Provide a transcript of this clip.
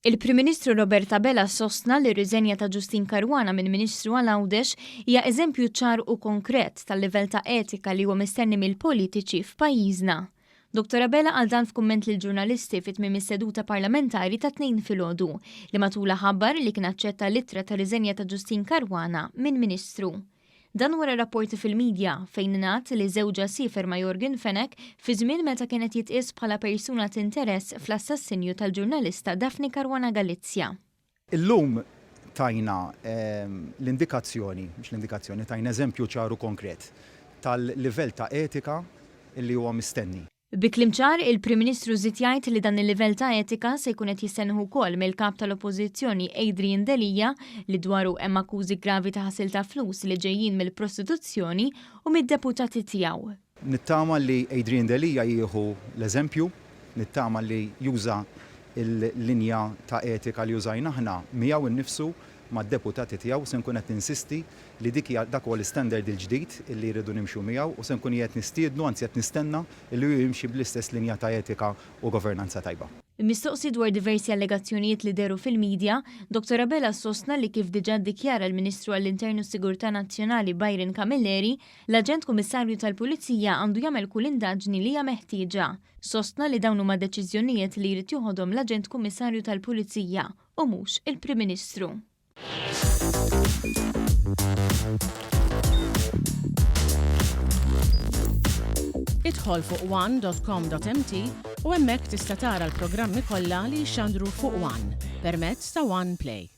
Il-Prim Ministru Robert Abela sostna li r-riżenja ta' Justyne Caruana minn Ministru għal Għawdex hija eżempju ċar u konkret tal-livell ta' etika li huwa mistenni mill-politiċi f'pajjiżna. Dottor Abela qal dan f'kumment lill-ġurnalisti fi tmiem is-seduta parlamentari tat-Tnejn filgħodu, li matulha ħabbar li kien aċċetta l-ittra ta' riżenja ta' Justyne Caruana minn Ministru. Dan wara rapporti fil-midja fejn ingħad li żewġha siefer ma' Yorgen Fenech fi żmien meta kien qed jitqies bħala persuna t'interess fl-assassinju tal-ġurnalista Daphne Caruana Galizia. Illum tajna l-indikazzjoni, mhux l-indikazzjoni, tajna eżempju ċar u konkret tal-livell ta' etika li huwa mistenni. Bi kliem ċar, il-Prim Ministru żied jgħid li dan il-livell ta' etika se jkun qed jistennih ukoll mill-Kap tal-Oppożizzjoni Adrian Delia li dwaru hemm akkużi gravi ta' ħasil ta' flus li ġejjin mill-prostituzzjoni u mid-deputati tiegħu. Nittama li Adrian Delia jieħu l-eżempju, nittama li juża l-linja ta' etika li użajna aħna miegħu nnifsu mad-deputati tiegħu, se nkun qed ninsisti li dik hija dak huwa l-istandard il-ġdid illi rridu nimxu miegħu u se nkun qiegħed nistiednu, anzi qed nistenna illi hu jimxi bl-istess linja ta' etika u governanza tajba. Mistoqsi dwar diversi allegazzjonijiet li dehru fil-media, Dottor Abela sostna li kif diġà ddikjara l-Ministru għall-Intern u s-Sigurtà Nazzjonali Byron Camilleri, l-Aġent Kummissarju tal-Pulizija għandu jagħmel kull indaġni li hija meħtieġa. Sostna li dawn huma deċiżjonijiet li jrid joħodhom l-Aġent Kummissarju tal-Pulizija u mhux il-Prim Ministru. Idħol fuq one.com.mt u hemmhekk tista' tara l-programmi kollha li jixxandru fuq One permezz ta' One Play.